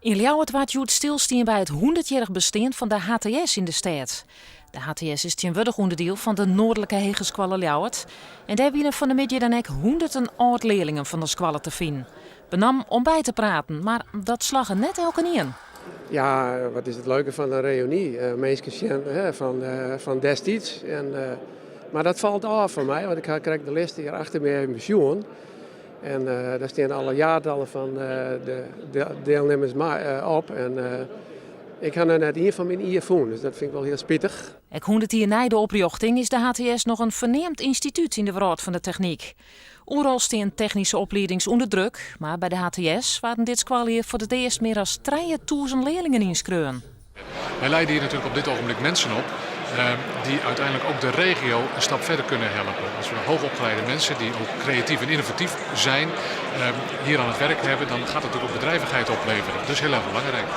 Yn Ljouwert waard hjoed stilstien by it hûndertjierrich bestean fan de HTS yn de stêd. De HTS is tsjintwurdich ûnderdiel fan de Noardelike Hegeskoalle Ljouwert en dêr wiene fan 'e middei dan ek hûnderten âld-learlingen fan de skoalle te finen. Benammen om by te praten, mar dat slagge net elkenien. Ja, wat is it leuke fan in reüny? Minsken sjen fan destiids. En, mar dat falt ôf foar my, want ik ha krekt de list hjir achter my even besjoen. En dêr stean alle jaartallen fan de dielnimmers op. En ik ha noch net ien fan myn jier fûn, dus dat fyn ik wol hiel spitich. Ek 100 jier nei de oprjochting is de HTS noch in ferneamd ynstitút yn de wrâld fan de technyk. Oeral stean technyske opliedings ûnder druk, mar by de HTS waarden dit skoaljier foar it earst mear as 3000 learlingen ynskreaun. Wij leiden hier natuurlijk op dit ogenblik mensen op die uiteindelijk ook de regio een stap verder kunnen helpen. Als we hoogopgeleide mensen die ook creatief en innovatief zijn hier aan het werk hebben, dan gaat het natuurlijk ook bedrijvigheid opleveren. Dat is heel erg belangrijk.